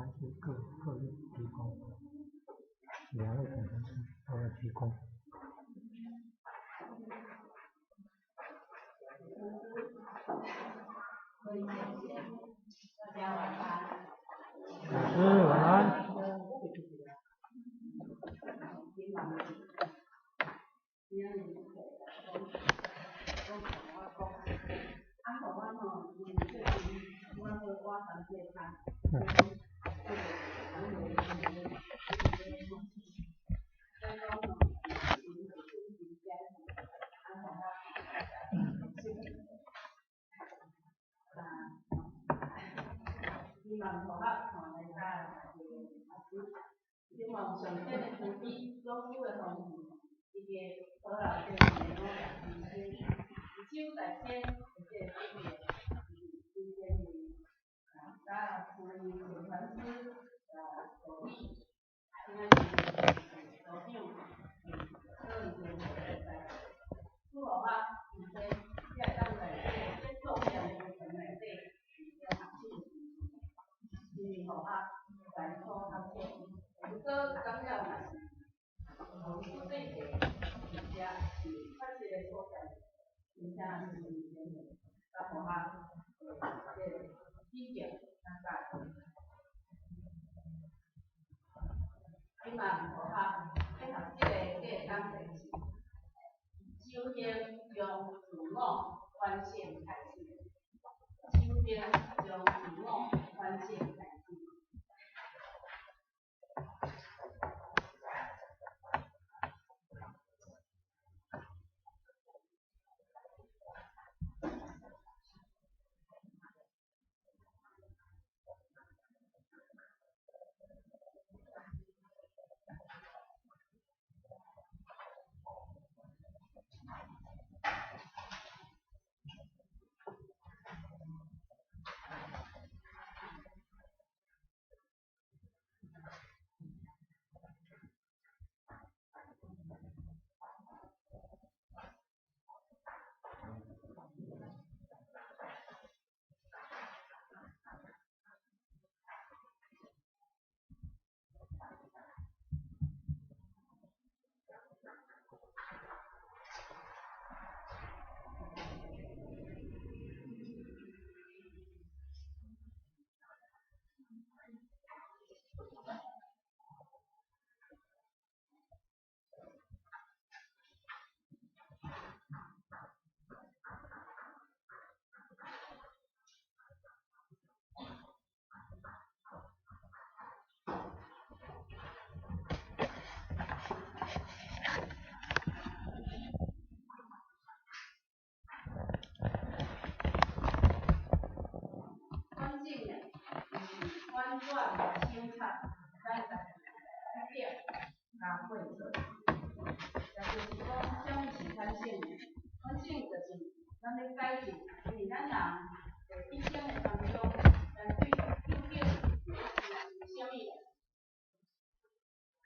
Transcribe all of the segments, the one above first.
传师各各一鞠躬，两位总传师都要鞠躬。大家晚安。老师晚安。希望同学看来甲老师，希望上天的慈悲，祖师的方便，以及所有这个努力支撑，一手在先的这个使命，是真正是啊，甲慈悲总传师啊助理，今仔日是组长，所以就在祝福我今天才会当在这个这重要的过程内底，学习。因为吼啊，来所学习，不过感觉若是从出对者，而且是确实的所在，真正是真的，甲互我这个比较较大。希望互我去学这个这个工课是修行从自我反省开始，修行从自我反省开始。反正呢，就是反转省察咱家己的缺点佮过错，也就是讲，啥物是反省呢？反省就是咱咧改进，因为咱人伫一生的当中，咱对究竟是啥物人？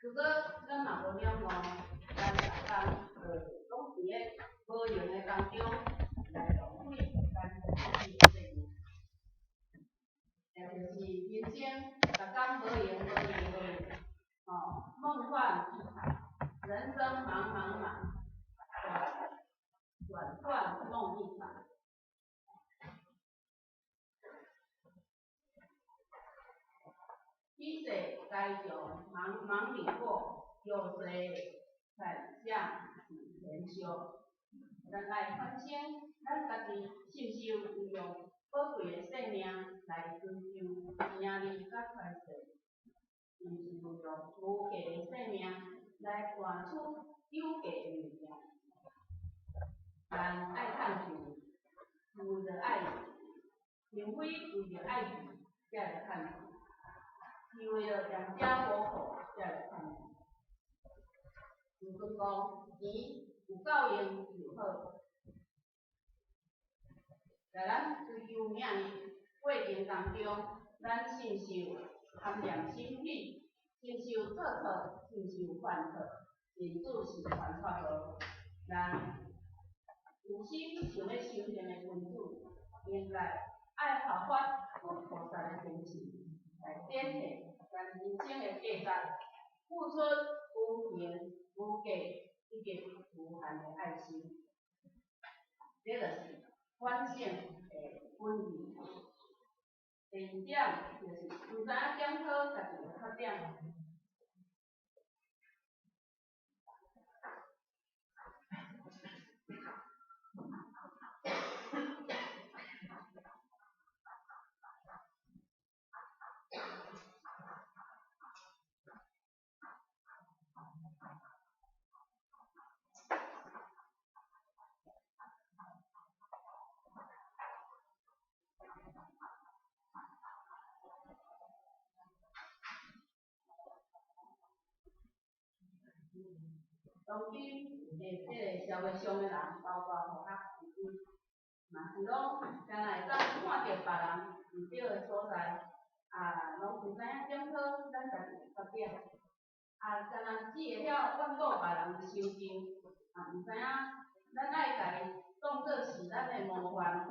如果咱嘛无了悟，咱逐工就拢伫咧无闲的当中来浪费咱自己的生命。也就是人生，逐工无闲无闲无闲，吼，梦幻一场，人生忙忙忙，短短梦一场。彼世该将忙忙里过，有谁肯向此田修？咱爱反省，咱家己是毋是有用宝贵的生命来追求名利佮权势？是毋是有用无价的生命来换取有价的物件？人爱趁钱，是为著爱义，并非为著爱义才来趁钱，是为了养家糊口才来趁钱。如果讲钱有够用就好，在咱追求名利过程当中，咱是毋是有贪念心起？是毋是有做错？是毋是有犯错？甚至是犯错误？咱有心想欲修行的君子，应该爱效法佛菩萨的精神，来展现咱人生的价值，付出无形无价以及无限的爱心。这就是反省的本意。第二点就是毋知影检讨家己的缺点。当今的这个社会上的人，包括学校老师，嘛是拢敢若会当看著别人毋对的所在，啊，拢毋知影检讨咱家己的缺点，啊，敢若只会晓怨顾别人伤重，啊，毋知影咱爱共伊当做是咱的模范。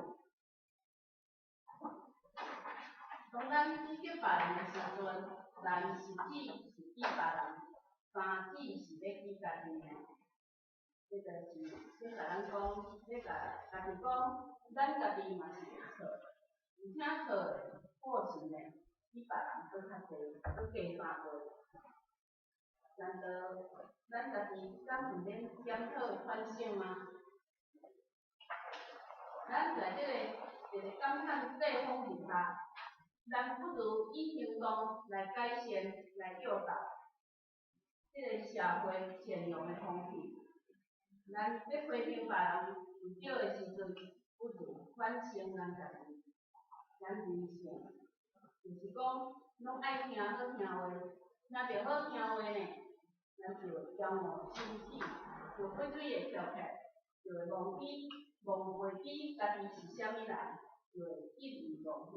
当咱指责别人的时阵，咱实质是指别人，三指是欲指家己的。这就是欲共咱讲，欲共家己讲，咱家己嘛是会错，而且错的过程呢，比别人阁较济，阁加三倍。难道咱家己敢毋免检讨反省吗？咱在这个一个感叹世风日下，咱不如以行动来改善、来诱导这个社会善良的风气。咱欲批评别人毋对的时阵，不如反省咱家己。咱人性就是讲，拢爱听好听话，听著好听话呢，咱就会骄傲心起，就火水会翘起来，就会忘记忘袂记家己是啥物人，就会得意忘形。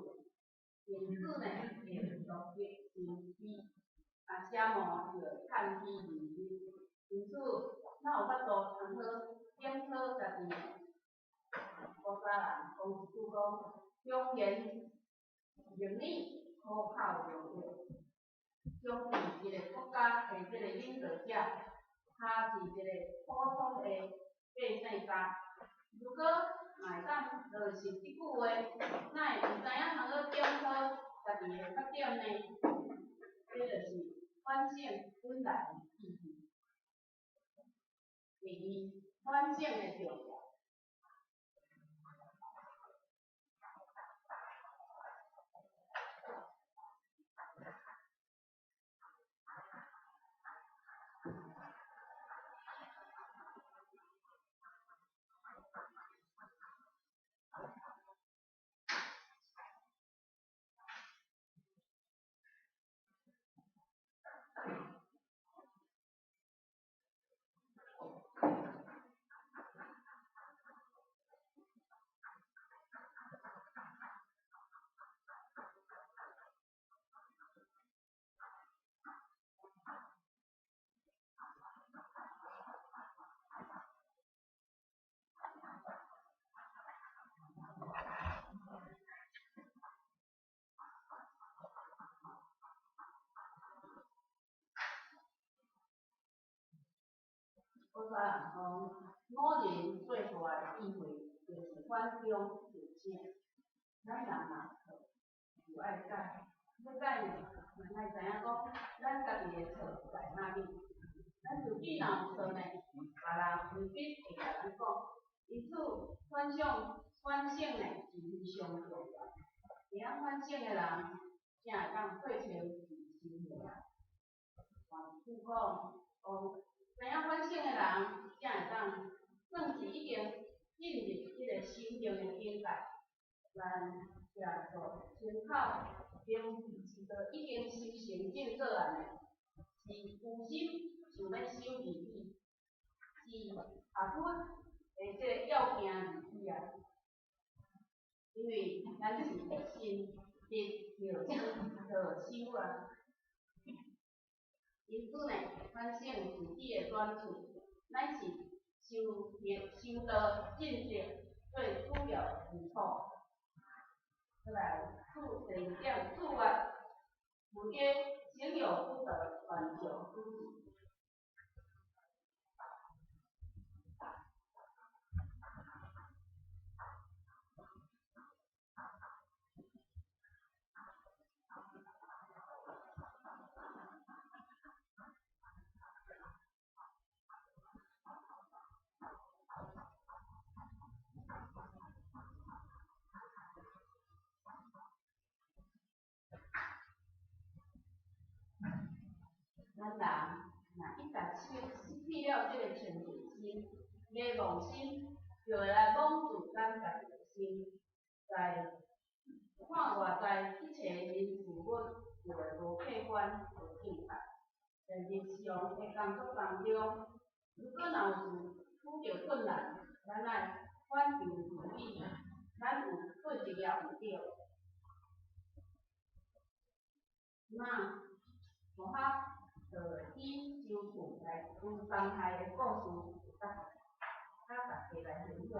因此呢，会落得真虚，啊，奢望就会趁虚而入。因此，哪有法度通好检讨家己呢？古早人讲一句讲：忠言逆耳，苦口良药。将是一个国家的这个领导者，他是一个普通的百姓家。如果嘛会当落实这句话，哪会毋知影通好检讨家己的缺点呢？这就是反省本来的意义。第二，反省的重要。古早人讲，古人最大的智慧就是反中自省。咱人若错，就爱改。欲改呢，咱爱知影讲，咱家己的错在哪里。咱自己若有错呢，别人未必会共咱讲。因此，反省反省呢是非常重要。会晓反省的人，才会当褪清自身的。换句讲，讲知影反省的人，才会当算是已经进入这个修行的境界。咱徛在心口，并是都已经修成正果啊呢，是有心想欲守义理，是合佛的这个要件而已啊。因为咱是心得道道修啊。因此呢，反省自己的短处，乃是修行修道进德最主要的基础。过来，第二点，自觉，无假行有不得，反求諸己。咱人若一旦失去了這个清淨心、迷惘心，就會來罔住咱家己的心，在看外在一切人事物就會無客觀、無正確。在日常的工作當中，如果若有遇著困難，咱愛反求諸己，咱有對一個毋對。那摩哈就以周處來除三害的故事，佮大家來分享。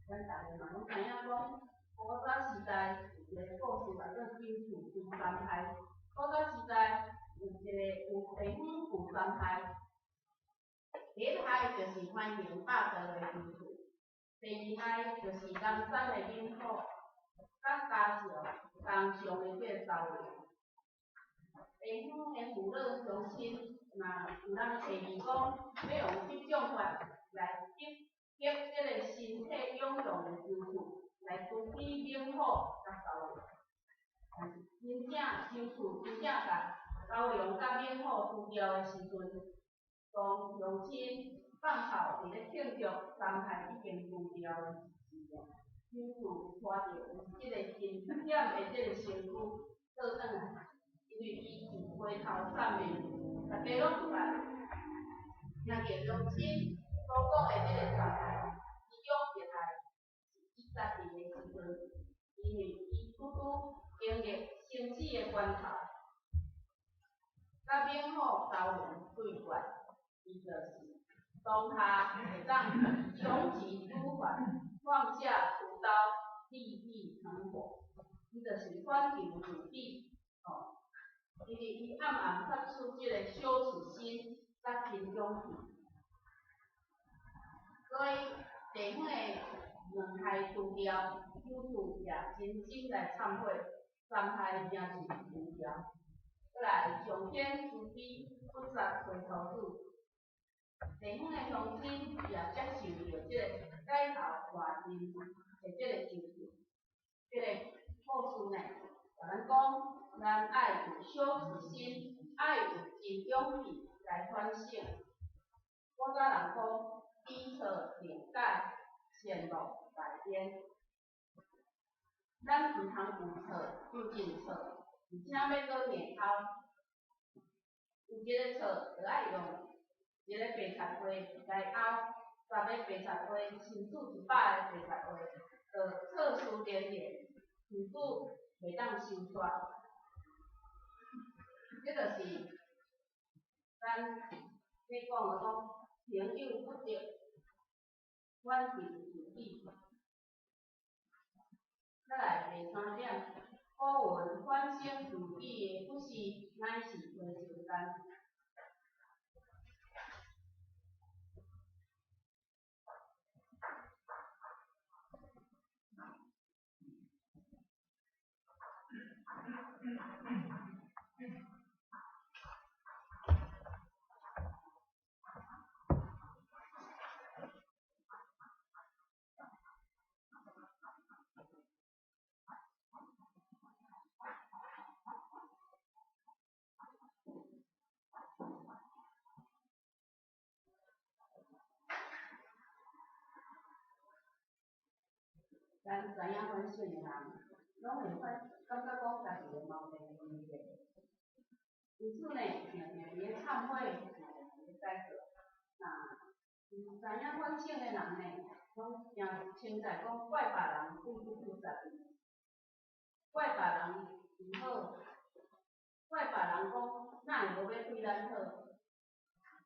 咱逐家嘛攏知影講，古早時代有一个故事叫做周處除三害。古早時代有一个有地方有三害，第一害就是橫行霸道的周處，第二害就是南山的猛虎，佮加上江上的這个蛟龍。地方的父老鄉親嘛有人提議講，欲用激將法來激激這个身體勇壯的周處，來除去猛虎佮蛟龍。但是真正周處真正共蛟龍佮猛虎除掉的時陣，當鄉親放炮佇咧慶祝三害已經除掉的時陣，周處帶著這個真險的這個身軀倒轉來。因為伊是回頭散面，大家攏毋捌。聽見鄉親所講的這个三害，其中一害是伊家己的時陣，因為伊拄拄經歷生死的關頭，佮猛虎蛟龍對決，伊就是當下會當窮極諸法，放下屠刀，立地成佛，伊就是反求諸己，吼。因為伊暗暗發出這个羞恥心，佮真勇氣，所以地方的兩害除掉，周處也真心來懺悔，三害真是除掉。閣來上天慈悲，不殺回頭子，地方的鄉親也接受著這个改頭換面的這个周處，這个故事呢，共咱講。咱愛有羞恥心，愛有真勇氣來反省。古早人講，知錯能改，善莫大焉。咱毋通有錯就認錯，而且欲閣硬拗。有一个錯，就愛用一个白賊話來拗，10个白賊話，甚至100个白賊話，就錯事連連，甚至袂當收煞。這就是咱咧講的講，行有不得，反求諸己。再來第三點，古文反省自己的不是，乃是花時間。咱知影反省的人，攏會發感覺講家己的毛病問題。因此呢，定定佇咧懺悔，定定佇咧改過。那毋知影反省的人呢，攏定凊彩講怪別人對不起家己，怪別人毋好，怪別人講哪會無欲對咱好。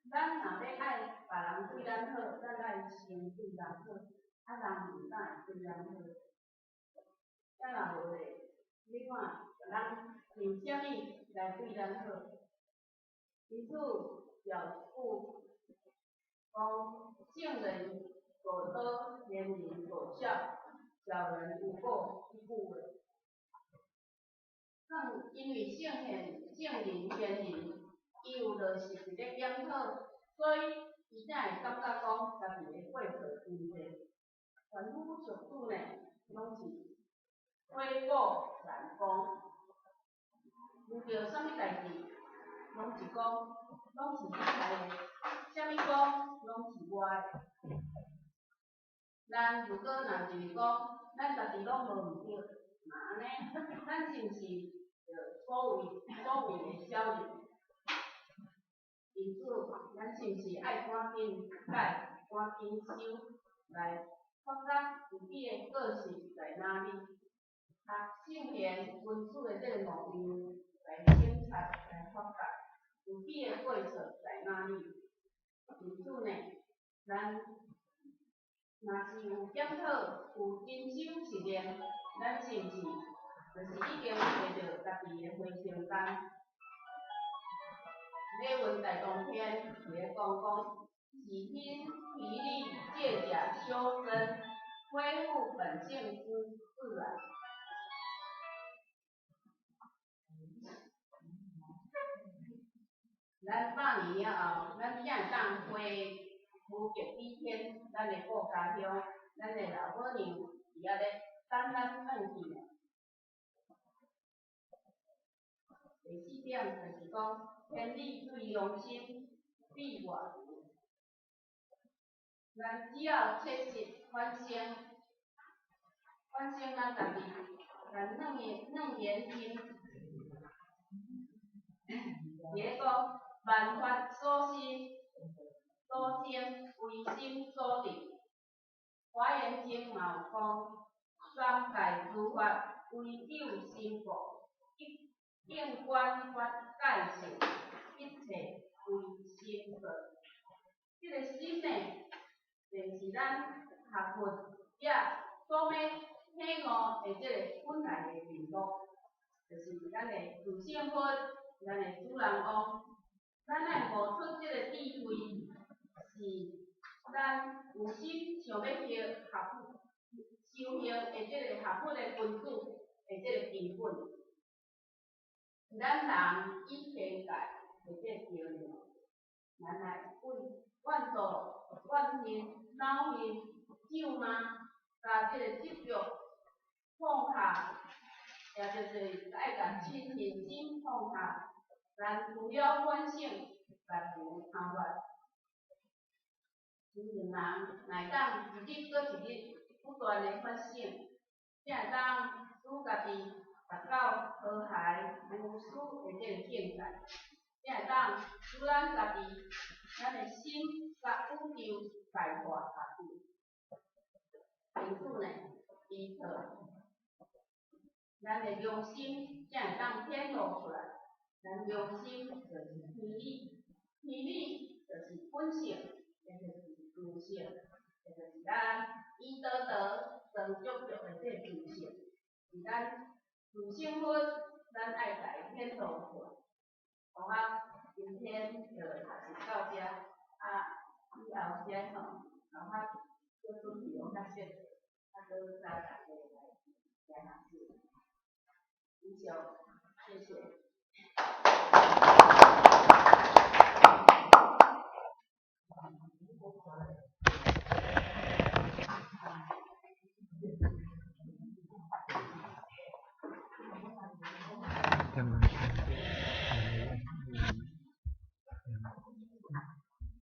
咱若欲愛別人對咱好，咱愛先對人好，啊人毋敢會對咱好。啊若無咧，你看別人憑啥物來對咱好？因此，表句讲圣人果多，贤人果孝，小人无过这句话。算因为圣贤、圣人、贤人，伊有落实伫咧检讨，所以伊才會感覺講家己的過錯真濟。凡夫俗子呢，攏是悔過難講，遇著啥物代志，攏是講，攏是你害的，啥物講，攏是我的。咱如果若認為講，咱家己攏無毋對，若按呢，咱是毋是就所謂的小人？因此，咱是毋是愛趕緊改、趕緊修，來發覺自己的過失在哪裡？學聖賢君子的這个模樣來省察、來發覺自己的過錯在哪裡？因此呢，咱若是有檢討、有真修實練，咱是毋是就是已經摕著家己的回程單？禮運大同篇佇咧講講，起心疲力借假修真，恢復本性之自然。咱百年了後，咱才會當回無極比天，咱的故家鄉，咱的老母娘佇遐咧等咱轉去呢。第四點就是講，天理對良心，必外無。咱只要切實反省，反省咱家己，咱楞嚴經，佇咧講萬法所生，所生唯心所定。華嚴經嘛有講，三界諸法唯有心故，應觀法界性，一切唯心造。這个心呢，便是咱學佛者所欲體悟的這个本來的面目，就是咱的自性佛，咱的主人翁。咱愛悟出這个智慧，是咱有心想欲學學佛、修行的這个學佛的君子的這个根本。咱人以天界的這个標準，咱來為怨妒、怨恨、惱恨、咒罵，共這个執著放下，也就是愛共嗔恨心放下。咱除了反省，來除貪欲。修行人若會當一日閣一日不斷的反省，才會當使家己達到和諧無私的這个境界，才會當使咱家己、咱的心佮宇宙界化合一。因此呢，依靠咱的良心，才會當顯露出來。咱良心就是天理，天理就是本性，也就是自性，也就是咱以道德當足足的這个自性，是咱自性佛，咱愛共伊顯露出來。好啊，今天就學習到遮，啊，以後時吼，老法閣準備講較熟，啊，閣教大家來來學習。以上，謝謝。點鐘。